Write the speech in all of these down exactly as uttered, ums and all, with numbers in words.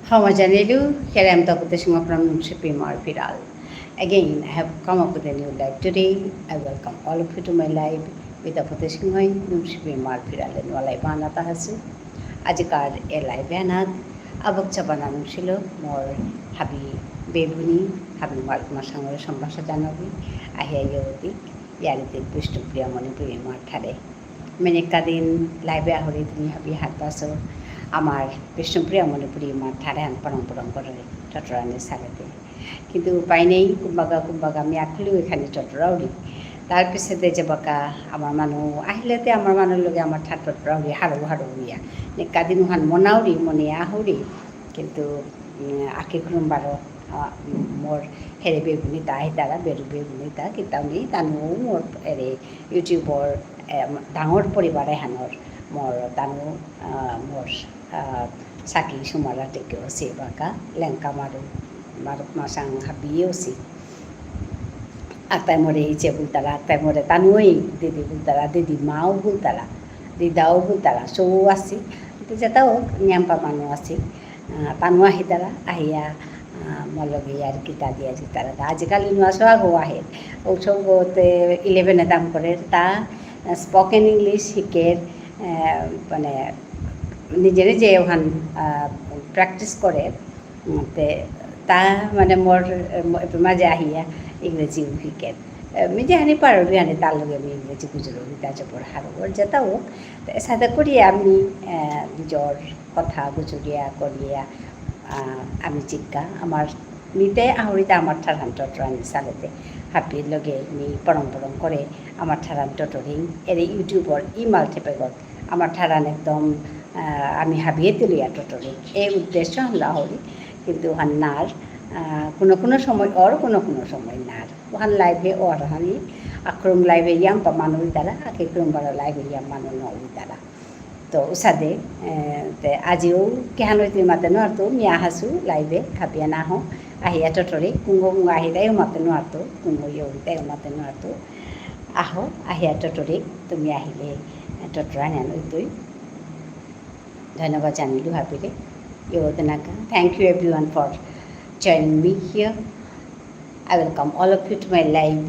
হমা জানিলু, here I am Tapati Singha from Nungshipi Imar Phiral. Again, I have come up with a new live today. I welcome all of you to my live with Tapati Singha, Nungshipi Imar Phiral, and walai banata hasu. আজিকার এ live এহানাত আবক চাবানা নুংসিল মোর হাবি বেবুনি, হাবি মার-, মাসাঙরে সম্ভাষা জানাবি, আহিয়া ইয়ৌদিক, ইয়ারিদিক বিষ্ণুপ্রিয়া মণিপুরী ইমার ঠারে। মেনে কাদিন live এ আহুরি তুমি হাবি হাত বাসো, আমার বিষ্ণুপ্রিয়া মণিপুরী ইমার ঠারে হান পরং পরং করে টটরানি সালেতে। কিন্তু উপায় নেই, কুম্বাগা কুম্বাগা আমি আকলু এহানে টটরাউরি। তার পিছেতে যেবাকা আমার মানু আহিলেতে আমার মানুর লগে আমার ঠার টটরাউরি, হারৌ হারৌ ইয়া। নে কাদিন উহান মনাউরি, মনে আহুরি। কিন্তু, উম, আকে খুরুম বারো, আ, মোর হেরে বেবুনি তা আহিতারা, বেরু বেবুনি তা, কিতাউ নেই, তানু মোর এরে YouTubeর, এ, ডাঙর পরিবার এহানর, মোর তানু, আ, মোর আহ, সাকি সুমারা টেকেও সে বাকা, লেংকা মারু, মারু মাসাং হাবিও সে। আতাই মোরে ইচে বুলতারা, আতাই মোরে তানুই দিদি বুলতারা, দিদি মাও বুলতারা, দিদাও বুলতারা, সৌ আসি। তো যেটা হোক, নিয়াম্পা মানু আসি। আহ, তানু আহিতারা, আহিয়া, আহ, মলগে আর কিতা দিয়া জিতারা। আজিকালি নুয়া সোয়াগো আহে। ও সৌগোতে eleven এ দাম করে, তা, আহ, spoken English শিখের, আহ, মানে, নিজে নিজে ওহান, আহ, practice করে, উম, তে তা মানে মোর, উম, এপে মাঝে আহিয়া ইংরেজি শিকে। আহ, মি যেহানি পারো, বিহানি তার লগে মি ইংরেজি গুজরো, মি তা জবর হারো, ওর যেটা হোক। তো এসাদে করি আমি, আহ, নিজর কথা গুজরিয়া করিয়া, আহ, আমি জিজ্ঞা, আমার মিতে আহুরিতে আমার ঠারহান টটরানি সালেতে, হাবির লগে মি পরং পরং করে আমার ঠারহান টটরিং, এরে YouTubeর ইমাল ঠেপেগত আমার ঠারহান একদম, আহ, আমি হাবিয়ে তুলিয়া টটরি। এই উদ্দেশ্য হান লাহরি, কিন্তু হান নার, আহ, কোনো কোনো সময় অর, কোনো কোনো সময় নার। ওহান live এ অর হানি, আক্রম live এ ইয়াম পা মানু ইতারা, আকে ক্রম বারো live এ ইয়াম মানু ন ইতারা। তো উসাদে, এ, তে আজিও কিহান হইতে মাতে নুয়ারতো, মি আহাসু live এ, হাবিয়া না হো, আহিয়া টটরি, কুঙ্গো কুঙ্গো আহিতাই মাতে নুয়ারতো, কুঙ্গো ইয়ো ইতাই মাতে নুয়ারতো। আহো, আহিয়া টটরি, তুমি আহিলে, এ, টটরানি আন ইতই। ধন্যবাদ জানিলু হাবিরে। ইয়ৌদনাকা। Thank you everyone for joining me here. I welcome all of you to my live,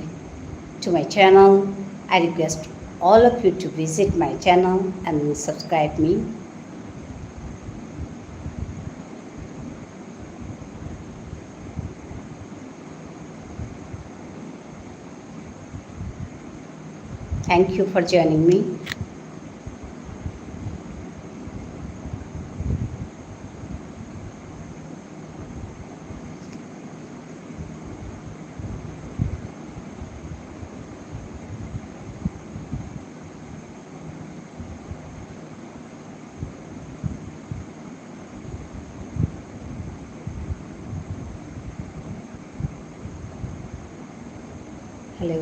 to my channel. I request all of you to visit my channel and subscribe me. Thank you for joining me. Hello.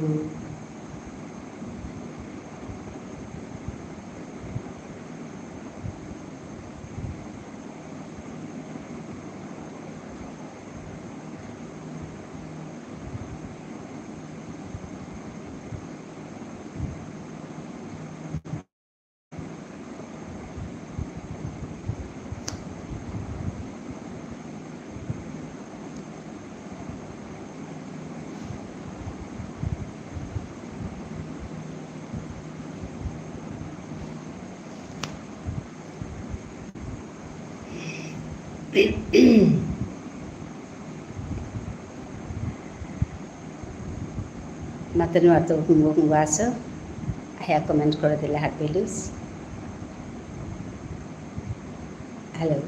মাতে নুয়ারতো কুঙ্গো কুঙ্গো আসো, আহিয়া comment করে দিলে হাত পেলুস। Hello.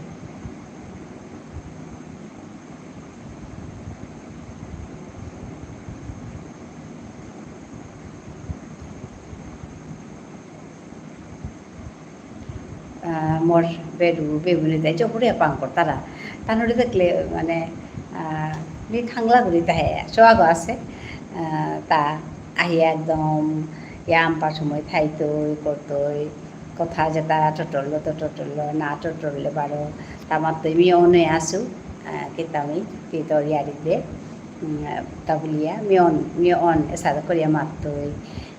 আহ, মোর বেরু বেবুনি তাই জবরে পাং করতারা। তানুরে দেখলে মানে, আহ, মি খাংলা করি তাহে, সোয়াগো আছে। আহ, তা আহিয়া একদম ইয়াম্পা সময় থাইতই, করতই, কথা যেতা টটরলো তো টটরলো, না টটরলে বারো, তা মাত্তই মি অনে আসু, আহ, কিতামি, তি তোর ইয়ারিতে, উম, তা বুলিয়া, মি অন, মি অন, এসাদে করিয়া মাত্তই,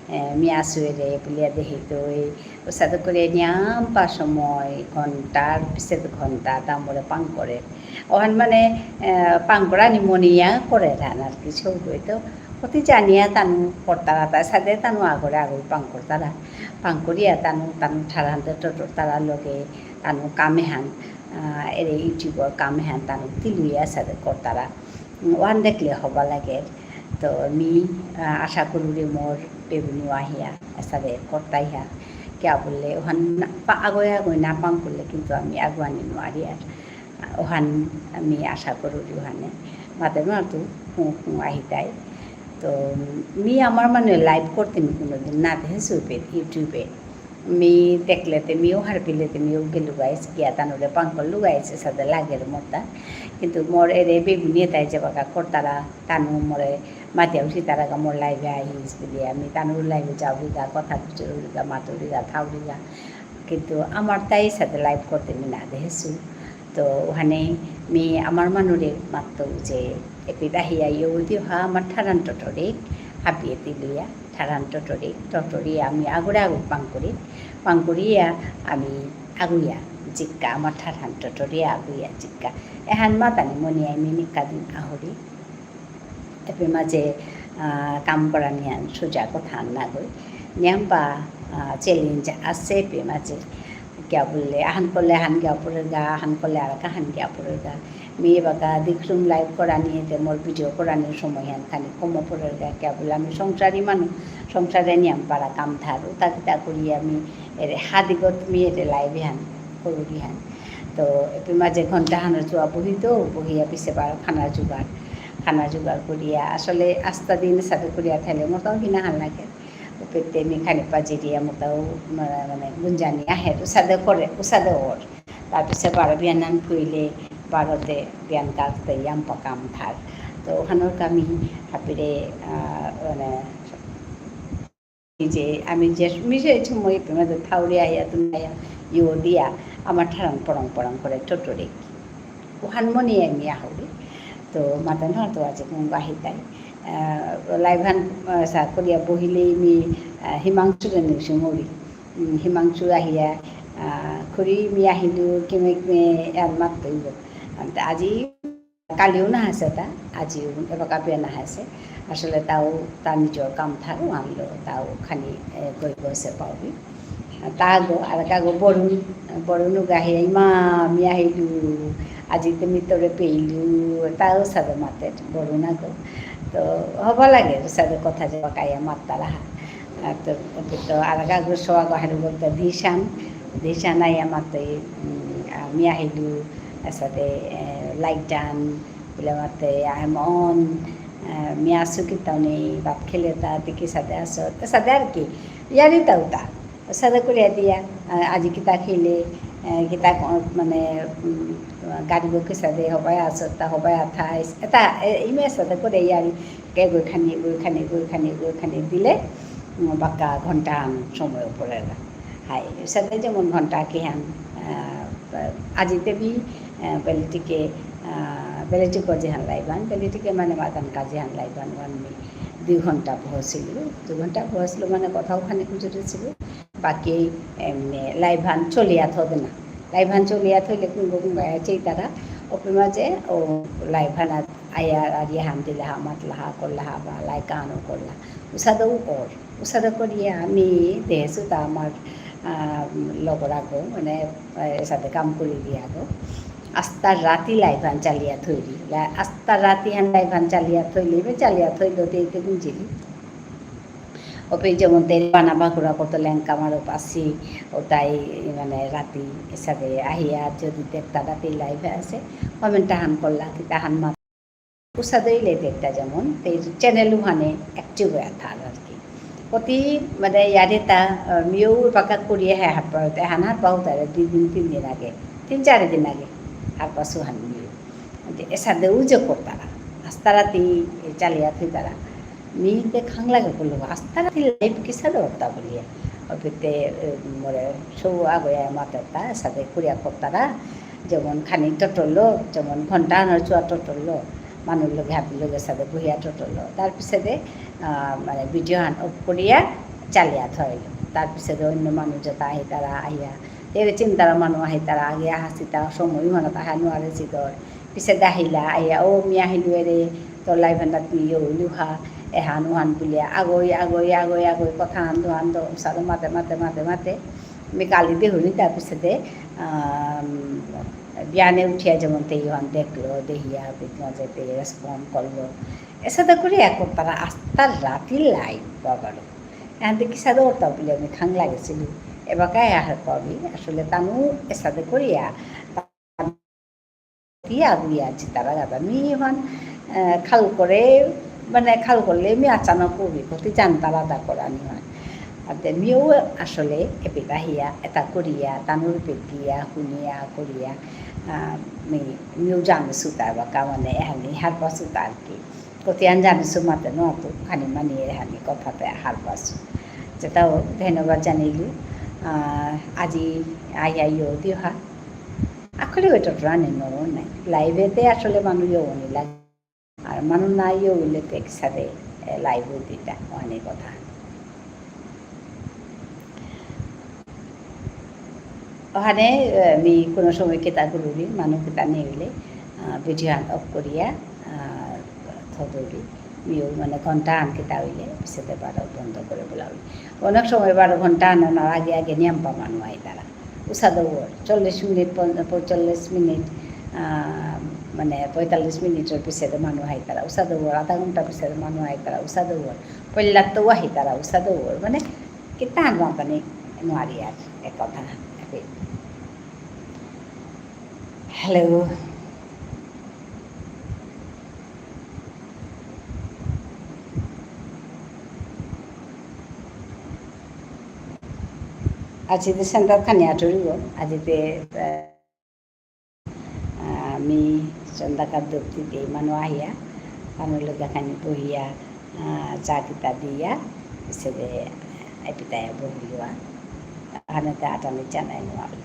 এ, মি আসু এরে বুলিয়া দেহিতই, অসাদে করে নিয়াম্পা সময়, ঘন্টার পিছে ঘন্টা তা মোরে পাং করে। ওহান মানে, এ, পাং করানি মনিয়া করে ধান আর কি, সৌগই তো। অতি জানিয়া তানু করতারা, তা সাদে তানু আগরে আগই পাং করতারা। পাং করিয়া তানু, তানু ঠারহানতে টটরতারা লগে, তানু কামেহান, আ, এরে YouTube-র কামেহান তানু তিলুইয়া সাদে করতারা। উম, ওহান দেখলে হবা লাগে। তো মি, আ, আশা করুরি মোর বেবুনিও আহিয়া, এসাদে করতাইহা। কিয়া বুললে, ওহান না, পা-, আগই আগই না পাং করলে কিন্তু আমি আগুয়ানি নোয়ারি আর। ওহান আমি আশা করুরি ওহানে। মাতে নোয়ারতু, হুঁ, হুঁ, আহিতাই। তো, উম, মি আমার মানে live করতে মি কোনোদিন না দেহেসু পে-, YouTube-এ। মি দেখলেতে মিও হারপিলেতে মিও গেলুগাইস, গিয়া তানুরে পাং করলুগাইস, এসাদে লাগের মোরতা। কিন্তু মোর এরে বেবুনি এতাই যেবাকা করতারা, তানু মোরে মাতিয়া উঠিতারাগা মোর live-এ আহিস বুলিয়া, মি তানুর live-এ যাউরিগা, কথা খুচুরিগা, মাতুরিগা, থাউরিগা। কিন্তু আমার তাই সাদে live করতে মি না দেহেসু। তো ওহানে মি আমার মানুরে মাততৌ যে এপিত আহিয়া ইয়ৌদি হা আমার ঠারহান টটরিক, হাবিয়ে তিলুইয়া, ঠারহান টটরিক, টটরিয়া আমি আগুরে আগুই পাং করি, পাং করিয়া আমি আগুইয়া জিক্কা, আমার ঠারহান টটরিয়া আগুইয়া জিক্কা। এহান মাতানি মনিয়া মি নিকাদিন আহুরি। এপে মাঝে, আহ, কাম করানিহান সোজা কথা নাগই। নিয়াম্পা, আহ, challenge আছে এপে মাঝে। কিয়া বুললে, আহান করলে আহান গিয়া পড়েরগা, আহান করলে আরাক আহান গিয়া পড়েরগা। মি এবাকা দেখলুম live করানিতে মোর video করানির সময়হান খানি কম পড়েরগা। কিয়া বুললে, আমি সংসারী মানু, সংসারে নিয়াম পারা কাম থার। উতা কিতা করি আমি এরে হাদিগত মি এরে live হান করুরি হান। তো এপে মাঝে ঘন্টা হানর চুয়া বহিতৌ, বহিয়া পিছে বারো খানা জোগাড়, খানা জোগাড় করিয়া, আসলে আস্তা দিন সাদে করিয়া থাইলে মোরতাও হিনা হান লাগে। ওপেতে মি খানি পাজিরিয়া মোরতাও মা-, মানে গুঞ্জানি আহে, উসাদে করে, উসাদে অর। তার পিছে বারো বিয়ানান ফুইলে, বারোতে বিয়ান কাকতে ইয়াম্পা কাম থার। তো ওহানর কামি হাবিরে, আহ, মানে, যে আমি যে মিশে সময় এপে মাঝে থাউরি আয়া তুমি আয়া ইয়ো দিয়া আমার ঠারহান পরং পরং করে টটরিক। ওহান মনিয়া মি আহুরি। তো মাতানো তো আজি কোন বাহিতাই। আহ, live হান, আহ, সা করিয়া বহিলে মি, আহ, হিমাংশু রে নিউসি মরি। উম, হিমাংশু আহিয়া, আহ, খুড়ি মি আহিলু, কিমে কিমে আর মাততই। আন্তে আজি কালিও না আছে তা, আজিও এবাকা বিয়া না আছে। আসলে তাও তার নিজর কাম থাকো, আনলো তাও খানি, এ, গই গসে পাওবি। তাগো, আর কাগো বরুণ, বরুণ গাহে, "ইমা, আমি আহিলু, আজি তুমি তোরে পেইলু", তাও সাদে মাতে বরুণ আগো। তো হবা লাগে, সাদে কথা যাবা কাইয়া মাত্তারা। আহ, তো, তো আর কাগো সোয়াগো হারু বলতে দিশান, দিশান আইয়া মাতে, উম, আমি আহিলু, সাদে, এ, লাইটান, বুলে মাতে, "I am on", আহ, "মি আসু কিতাও নেই, ভাত খেলে তা, তে কিসাদে আসো", তো সাদে আর কি, ইয়ারি তাও তা। সাদে করিয়া দিয়া, আহ, আজি কিতা খেলে, আহ, কিতা ক-, মানে, উম, গাড়িগো কিসাদে হবাই আসো, তা হবাই আথাইস, এতা, এ, ইমে সাদে করে ইয়ারি, কে গই খানি, গই খানি, গই খানি, গই খানি দিলে, উম, বাক্কা ঘন্টা সময় পড়ে না। হাই, সাদে যেমন ঘন্টা কিহান, আহ, আজি তেবি, আহ, বেলিটিকে, আহ, বেলিটিকো যেহান live হান, বেলিটিকে মানে মাতান কা যেহান live হান, ওহান মি দুই ঘন্টা বহসিলু, দুই ঘন্টা বহসিলু মানে কথাও খানি গুজরেসিলু, বাকি এমনি live হান চলিয়া থদে না, live হান চলিয়া থইলে কুঙ্গ কুঙ্গ আয়া চেইতারা, ওপে মাঝে ও live হান আয়া আর ইয়ে হান দিলে হা মাতলা হা করলা হা বা like আনো করলা, উসাদে ও কর। উসাদে করিয়া আমি দেহেসু তা আমার, আহ, লগর আগো, মানে, আহ, এসাদে কাম করি দিয়া আগো। আস্তা রাতি live হান চালিয়া থইলি। লা-, আস্তা রাতি হান live হান চালিয়া থইলি, এবে চালিয়া থইল তে এতে গুঞ্জিলি। ওপে যেমন তে বানা বাকুড়া কত লেঙ্কা মারো পাসি, ও তাই, মানে, রাতি এসাদে আহিয়া যদি দেখতা রাতি live আছে, comment হান করলা, কি তাহান মা উসাদে ইলে দেখতা যেমন, তে channel উহানে active হয়ে থার আর কি। অতি মানে ইয়ারে তা, আহ, মিউ পাকা করিয়া হে হারপাউতে, হান হারপাউতারে দুই দিন, তিন দিন আগে, তিন চার দিন আগে, হারপাসু হান মিউ। যে এসাদে উজে করতারা, আস্তা রাতি চালিয়া থইতারা। মি তে খাং লাগে বললো, "আস্তা রাতি live কিসাদে করতা?" বুলিয়া। অপিতে, এ, মোরে সৌ আগে মাতাতা, এসাদে করিয়া করতারা। যেমন খানি টটলো, যেমন ঘন্টা আনার চুয়া টটলো, মানুষ লগে হাবি লগে সাদে বহিয়া টটলো। তার পিছনে, আহ, মানে video হান off করিয়া, চালিয়া থইল। তার পিছে অন্য মানু যেতা আহিতারা আহিয়া, তেরে চিনতারা মানু আহিতারা, আগে আহাসিতা সময় মানে তাহা নুয়ারে সিদর। পিছে দাহিলা আহিয়া, "ও মি আহিলু এরে, তোর live হানাত মি ইয়ো ইলুহা, এহান উহান" বুলিয়া, আগই, আগই, আগই, আগই, কথা আন্দো, আন্দো, সাদে মাতে, মাতে, মাতে, মাতে। মি কালি দেহুরি তার পিছে দে, আম, বিয়ানে উঠিয়া যেমন তে ইহান দেখলো, দেহিয়া, বিকমা যেতে respond করলো। এসাদে করিয়া করতারা আস্তা রাতি live বাবারও। এহান দেখি সাদে ওরতা বুলে আমি খাং লাগেছিল। এবাকা আহার পাবি, আসলে তানু এসাদে করিয়া, তি আগুয়া জিতারা গাদা। মি ইহান, আহ, খাল করে, মানে খাল করলে মি আচানক করি, কতি জানতারা দা করানি ইহান। আতে মিও আসলে এপিতা হিয়া, এতা করিয়া, তানুর পেটিয়া, হুনিয়া, করিয়া, আহ, মি, মিও জানে সুতা বাকা মানে এহানি হারপা সুতা আর কি। কতিয়ান জানিসু মাতে নুয়াতু, খানি মানি এহানি কথাতে হারপাসু। যেতাও ধন্যবাদ জানিলু, আহ, আজি আইয়া ইয়ো দিওহা। আকলে ওইটা রানে নো নাই। Live এতে আসলে মানু ইয়ো নি লাগে। আর মানু না ইয়ো ইলে তে একসাথে, এ, live দিতা, অনেক কথা। অহানে, এ, মি কোনো সময় কিতা করুরি, মানু কিতা নেইলে, আ, video হান off করিয়া, আ, থদুরি। মিও মানে ঘন্টা হান কিতা হইলে, পিছেতে বারো বন্ধ করে বলাউরি। অনেক সময় বারো ঘন্টা হান অনার আগে আগে নিয়াম্পা মানু আইতারা। উসাদে ওর, চল্লিশ মিনিট, পন-, পঁয়তাল্লিশ মিনিট, আ, মানে পঁয়তাল্লিশ মিনিটর পিছেতে মানু আইতারা। উসাদে ওর, আধা ঘন্টা পিছেতে মানু আইতারা। উসাদে ওর, পল্লাত্ত ওয়াহিতারা। উসাদে ওর, মানে কিতা আনবা পানি নুয়ারি আর এ কথা। Hello. আজি তে সেন্টার খানি আটুরিব, আজি তে, আহ, আহ, মি চন্দা কাদ্দুপ দিতে মানু আহিয়া, মানু লগা খানি বহিয়া, আহ, চা কিতা দিয়া, পিছেদে এপিতায়া বহিলুয়া। আহানেতে আটানি জানাই নুয়ারলু।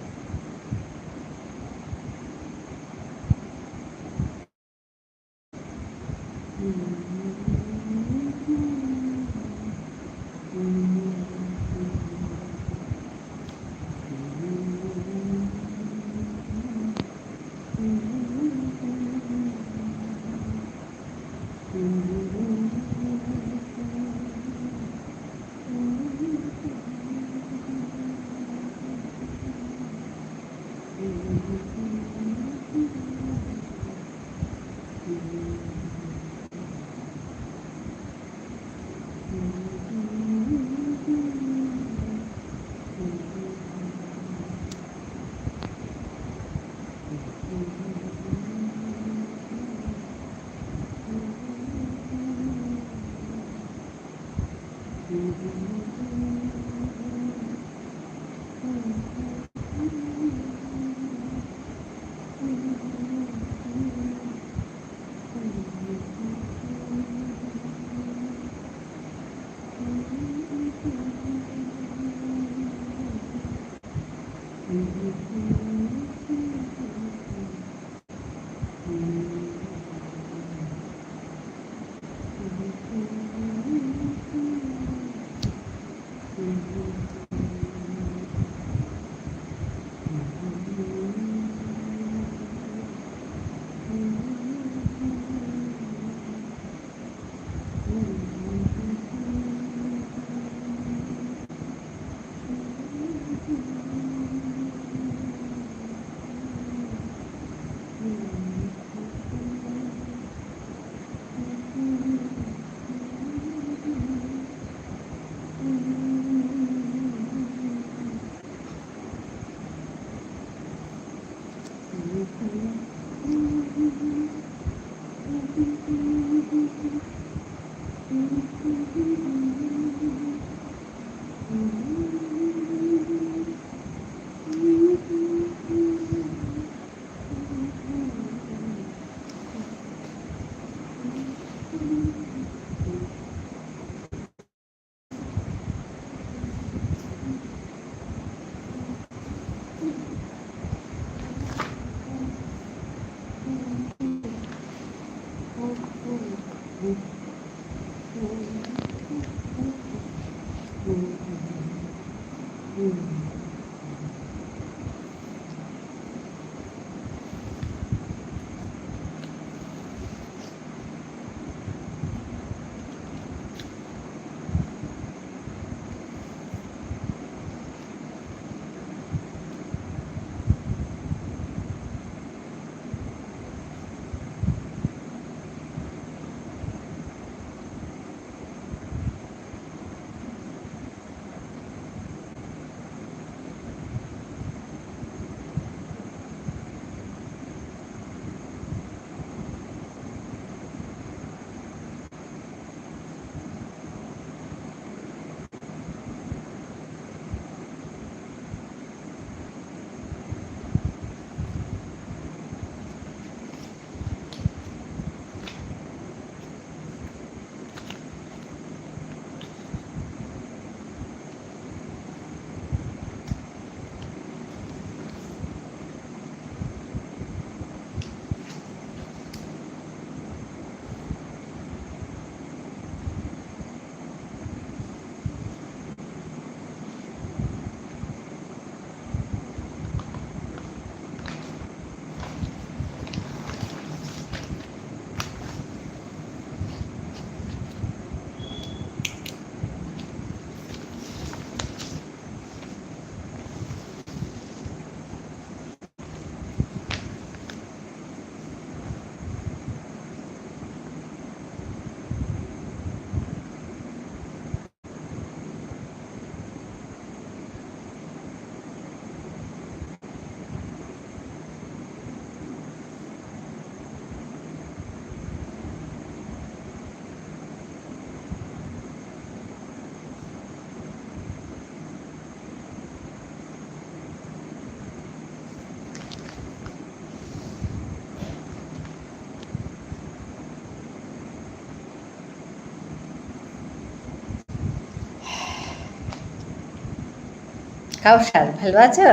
কাউসার, ভালো আছো?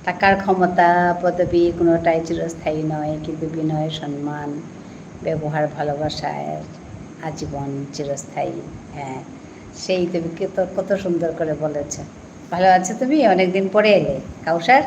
টাকার ক্ষমতা, পদবী কোনোটাই চিরস্থায়ী নয়, কিন্তু বিনয়, সম্মান, ব্যবহার, ভালোবাসায় আজীবন চিরস্থায়ী। হ্যাঁ, সেই তুমি কত, কত সুন্দর করে বলেছ। ভালো আছো তুমি? অনেকদিন পরে এলে, কাউসার।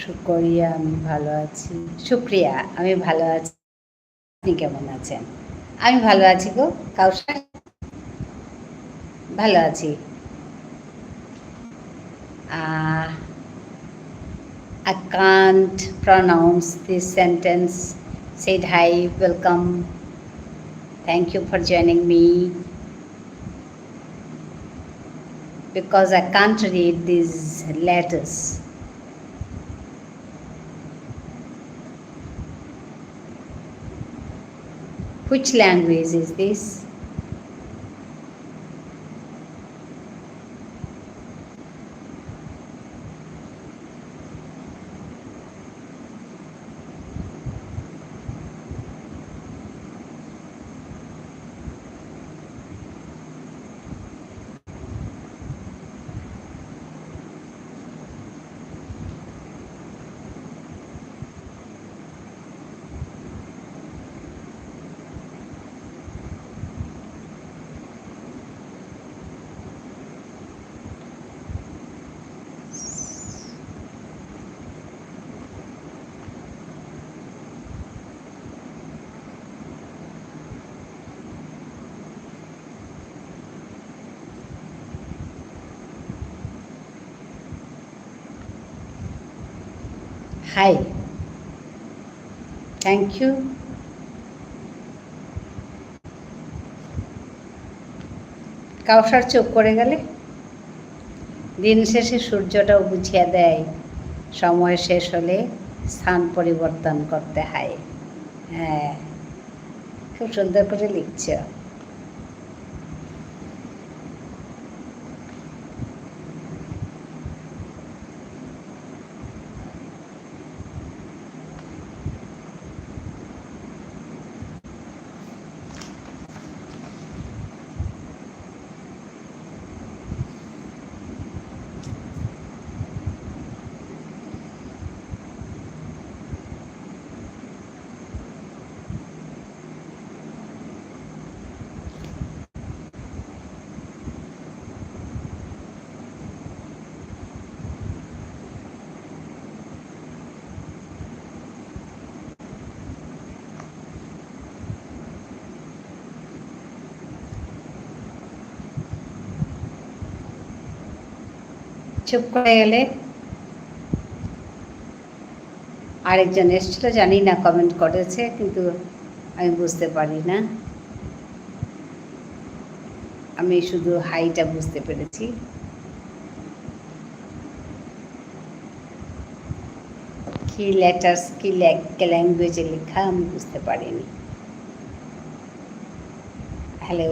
শুকরিয়া, আমি ভালো আছি। শুক্রিয়া, আমি ভালো আছি। আপনি কেমন আছেন? আমি ভালো আছি গো, কাউসার। ভালো আছি। Uh, I can't pronounce this sentence. Said hi, welcome. Thank you for joining me. Because I can't read these letters. Which language is this? Hi. Thank you. কাউসার চুপ করে গেলে? দিন শেষে সূর্যটাও বুঝিয়ে দেয়, সময় শেষ হলে স্থান পরিবর্তন করতে হয়। হ্যাঁ, খুব সুন্দর করে লিখছো। চুপ করে গেলে। আরেকজন এসেছিল, জানি না comment করেছে, কিন্তু আমি বুঝতে পারি না। আমি শুধু hi টা বুঝতে পেরেছি। কি letters, কি ল্যাং-, কি language এ লেখা আমি বুঝতে পারিনি। Hello।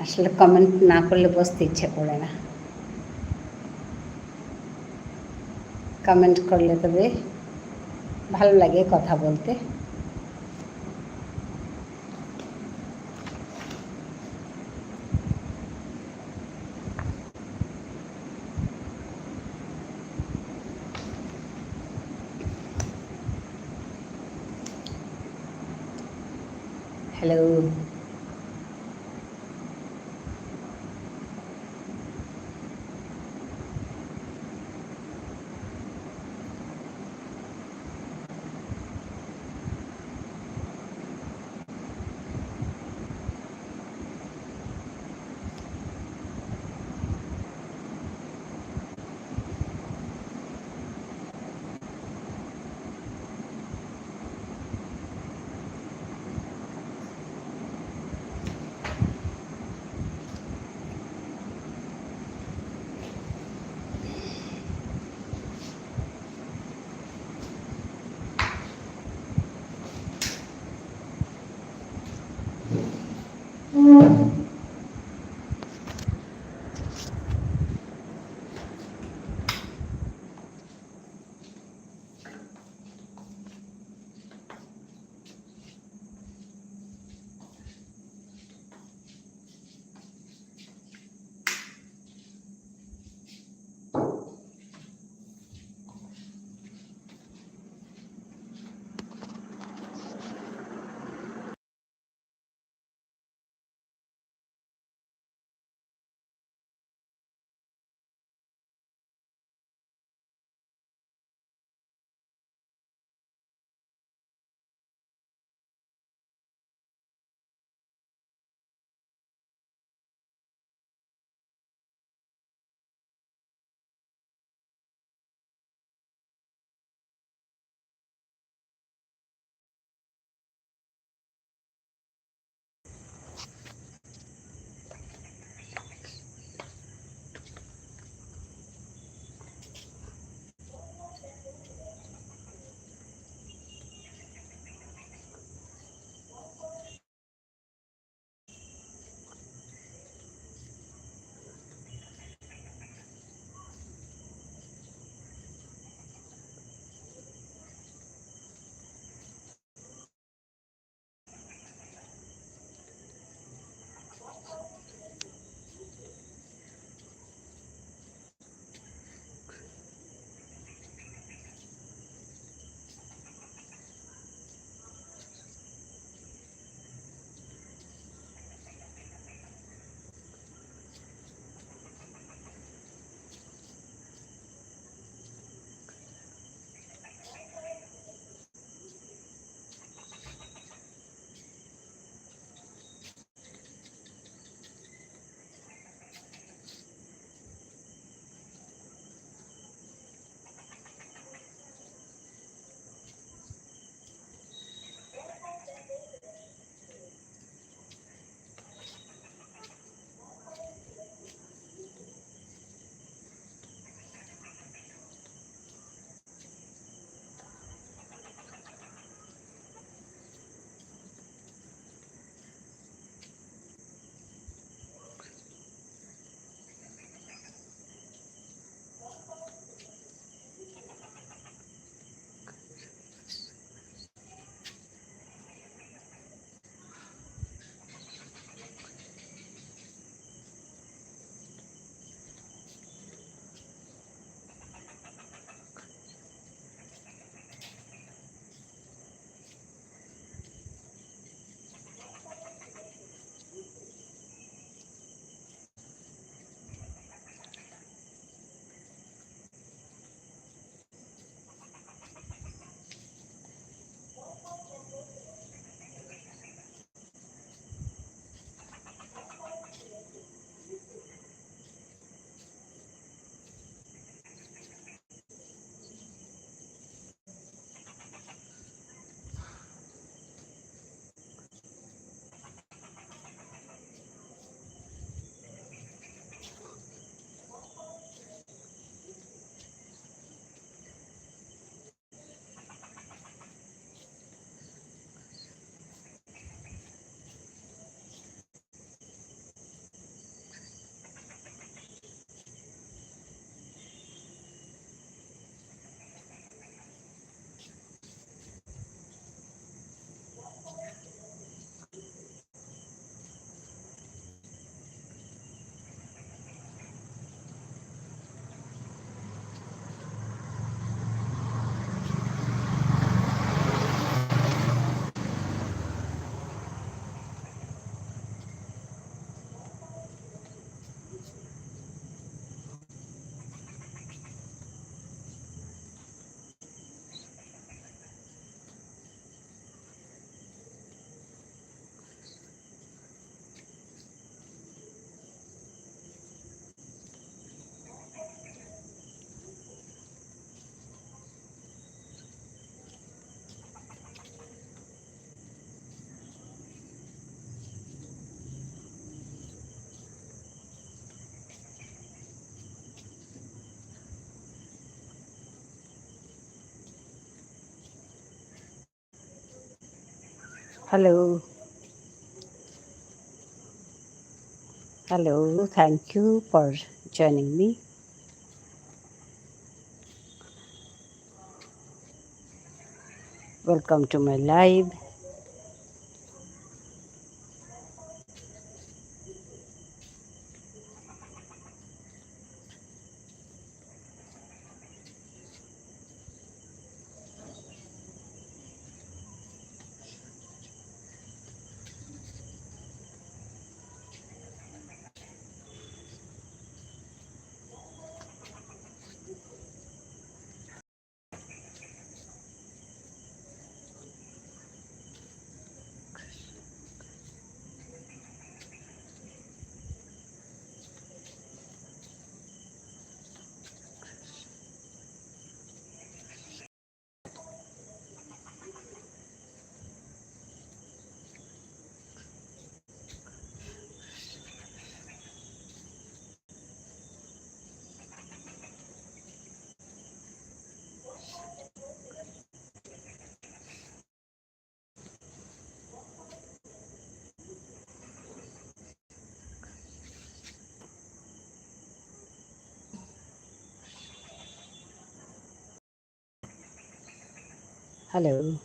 আসলে comment না করলে বসতে ইচ্ছে করে না। Comment করলে তবে ভালো লাগে কথা বলতে। Hello. Hello. Hello, thank you for joining me. Welcome to my live. Hello.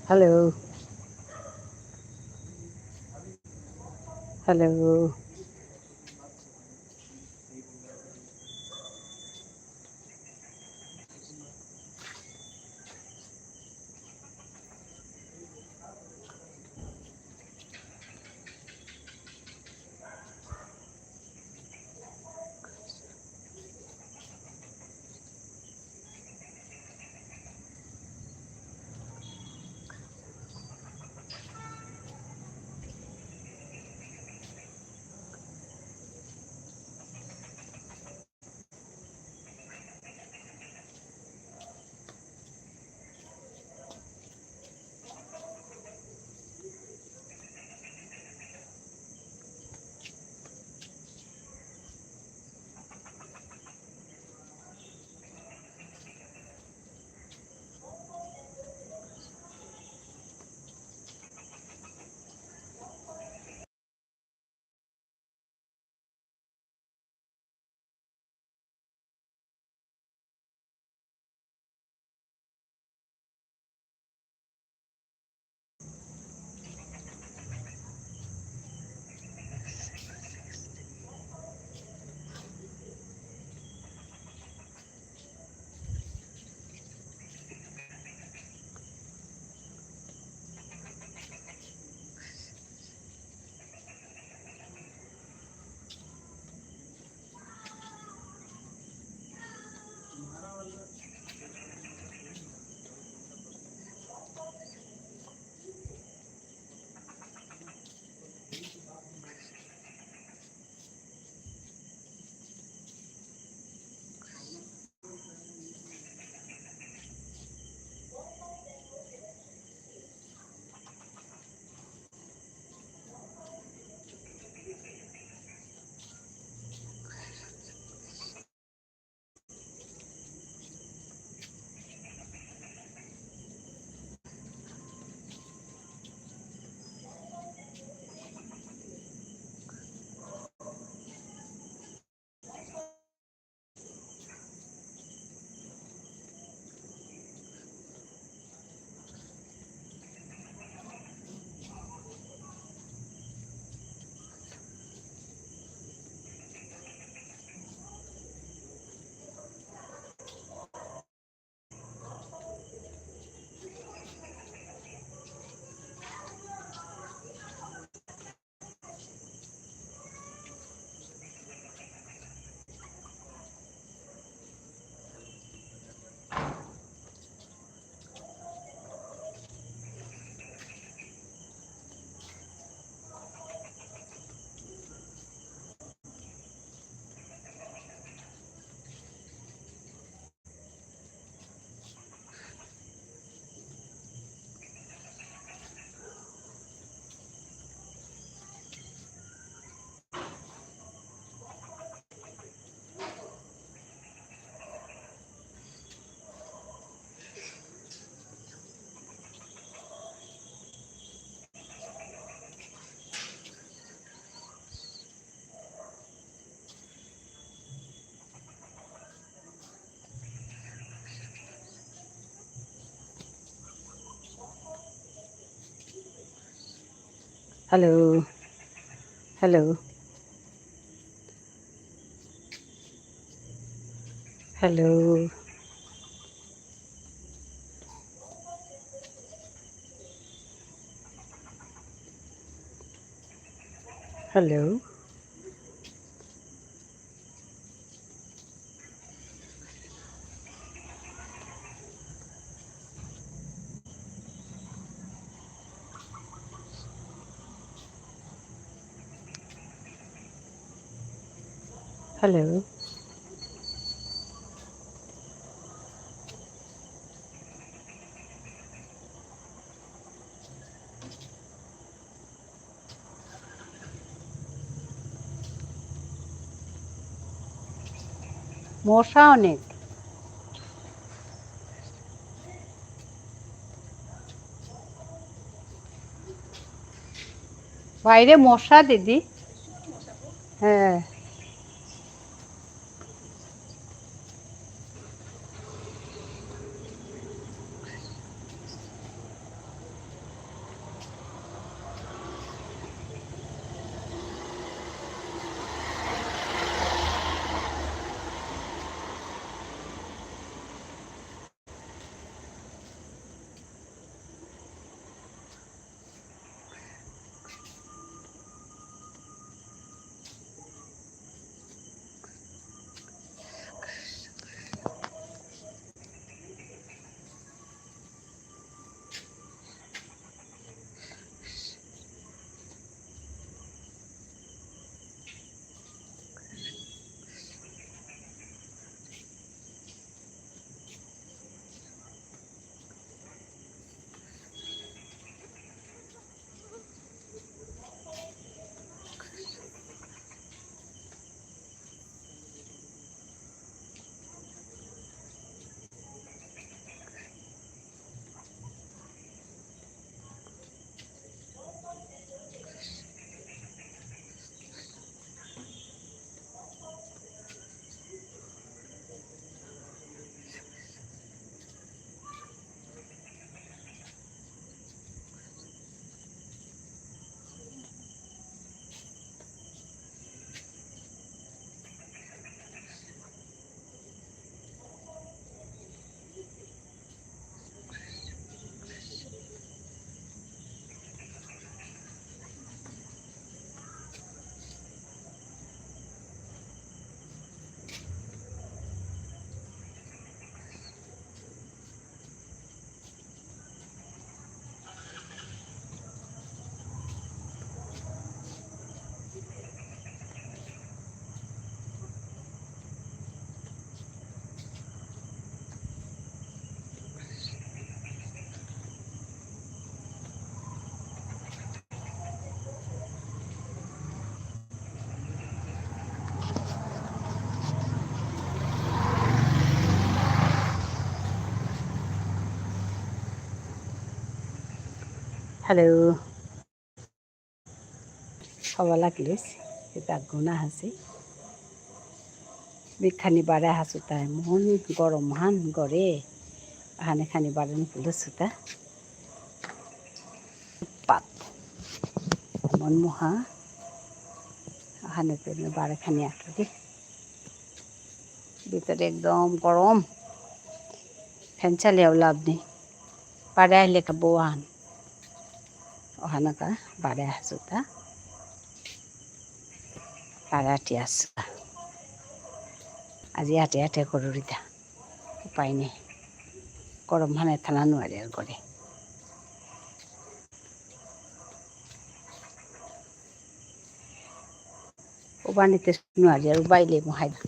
Hello. Hello. Hello. Hello. Hello. Hello. Hello. মশা অনেক। বাইরে মশা, দিদি। হ্যাঁ। Hello. হবা লাগিলিস, এটা গুনা হাসি। বিখানি বারে হাসুতা, মন গরম হান গরে। আহানে খানি বারে নিকুলসুতা। পাত। মন মহা। আহানে তো বারে খানি আটকে। ভিতরে একদম গরম। ফ্যান চালিয়েও লাভ নেই। বারে আইলে কা বহান। অহানকা বারে আসুতা। বারে আটি আসুতা। আজি আটে আটে করুরিতা। উপায় নেই। গরম হানে থানা নুয়ারি আর করে। উবানিতে নুয়ারি আর উবাইলে মহাইবা।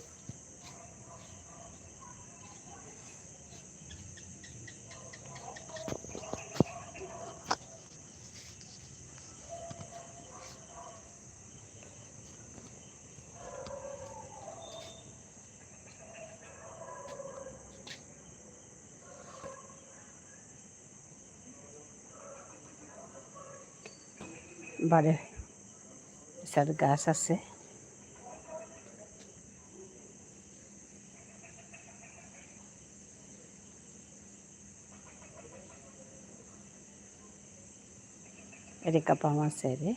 বারে সার গাছ আছে। এরে কাপা মাছ এরে।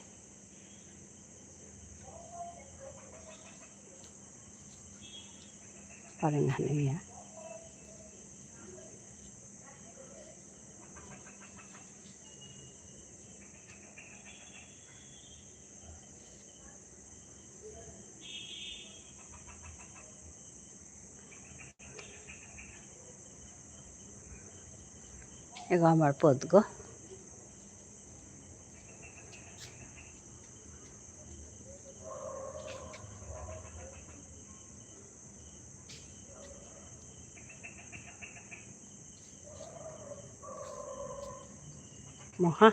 পারে না নিয়া। এগো আমার পথ গো। মহা।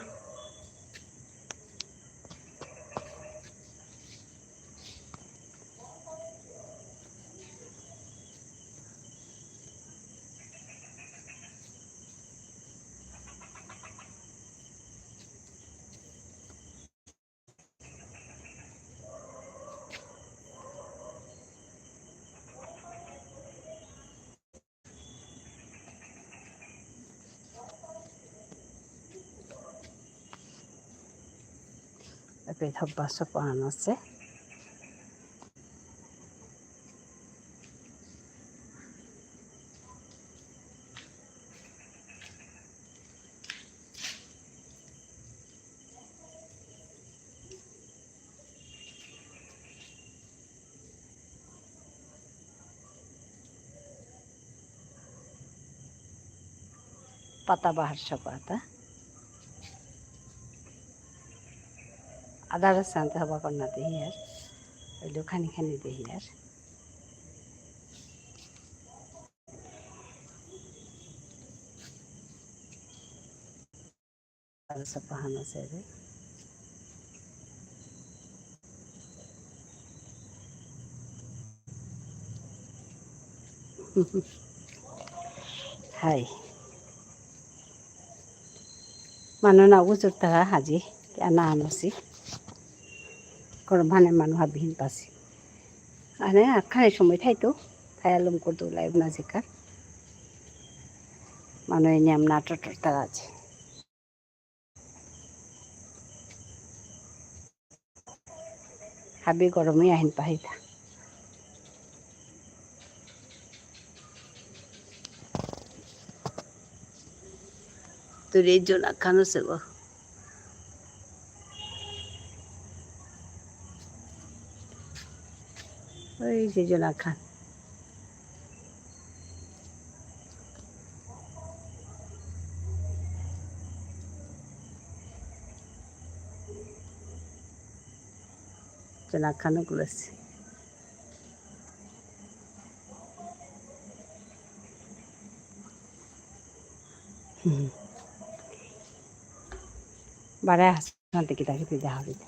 এপে ধব্বা সপান আছে। পাতা বাহার সব পাতা। আদা রসানতে হবা কন্যা দেহিয়ার। ওই লো খানি খানি দেহিয়ার। আদা সব পাহানো সেরে। হাই। মানু না উজুর তারা হাজি, তে আনা আনসি। গরম হানে মানু হাবিহীন পাসি। আনে আখানে সময় থাইতো, থাই আলম করতো লাইভ না জিকার। মানু এনে আমনা টটর তারা আছে। হাবি গরমে আহিন পাহিতা। তোর এই জোনাক খান আছে গো। ওই যে জোনাক খান। জোনাক খানো গুলাসি। হুম। বারে হাসনাতে কিতা কিতি দেখা হইতে।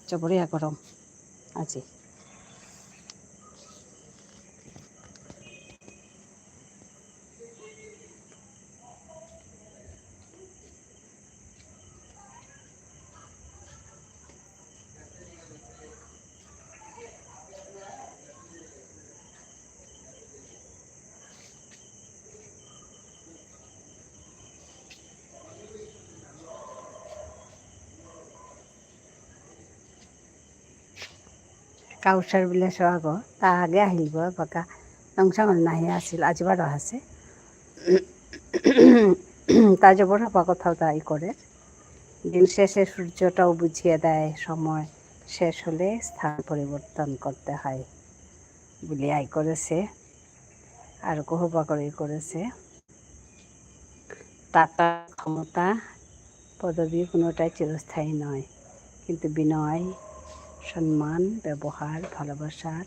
জবরিয়া গরম আজি। কাউসার বুলে সৌ আগ, তা আগে আহিলগ, বাকা নংসাঙর নাহি আসিল, আজি বারো আসে। তা জবর হাবা কথাও তা ইকরের। দিন শেষে সূর্যটাও বুঝিয়ে দেয়, সময় শেষ হলে স্থান পরিবর্তন করতে হয় বুলিয়া ইকরেসে। আর কহবা করে ইকরেসে। টাকা, ক্ষমতা, পদবী কোনোটাই চিরস্থায়ী নয়, কিন্তু বিনয়, সম্মান, ব্যবহার, ভালোবাসার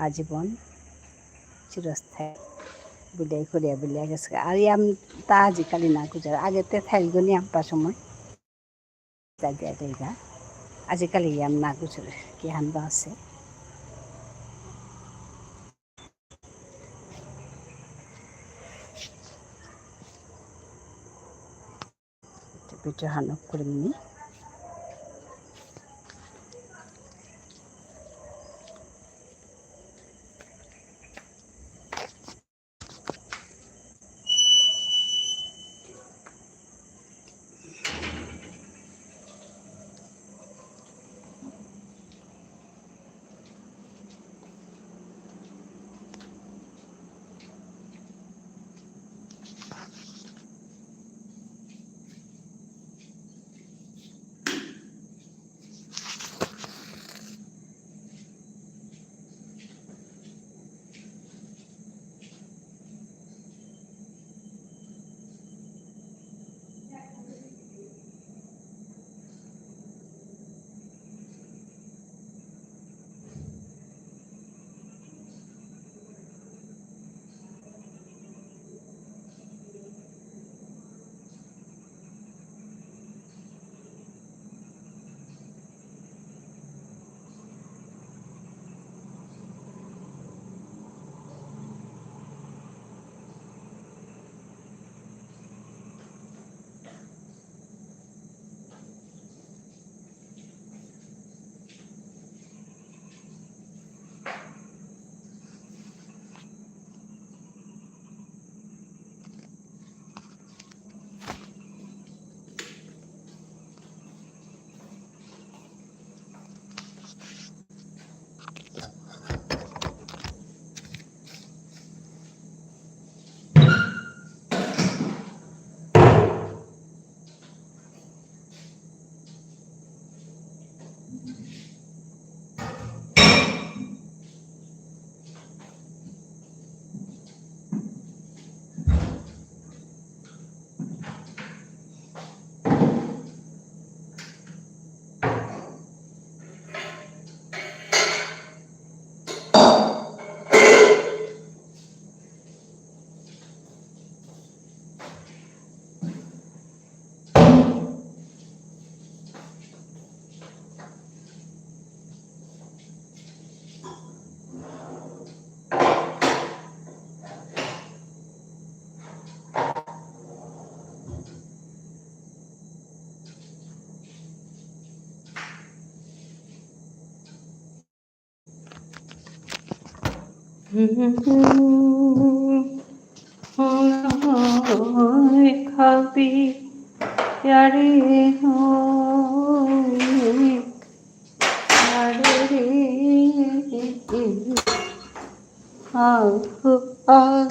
আজীবন চিরস্থায়ী। বুলিয়া ইকরিয়া বুলিয়া গেসে। আর ইয়াম তা আজিকালি না গুজার। আগে তে থাইলগ নিয়াম পা সময়। তা দিয়া দেইগা। আজিকালি ইয়াম না গুজার। কিহান বা আসে। ভিডিও হান off করে নি। খাবি ইয়ারি হো, ইয়ারি রে। আহ, আহ,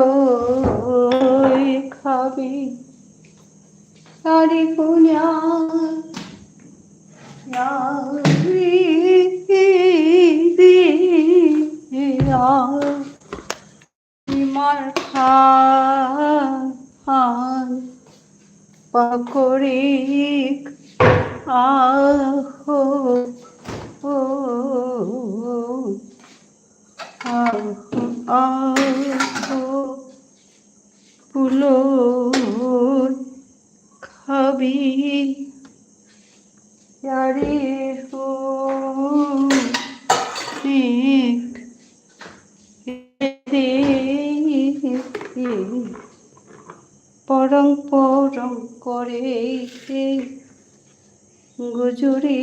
ফুলই খাবি। তারি পুনিয়া, ইয়া, রি, রি, ইয়া। ইমার খান পাকরিক আহো, ও, আহো, আহো, পুলই খাবি। ইয়ারি হো, নিক, এদি, পরং পরং করে গুজরি।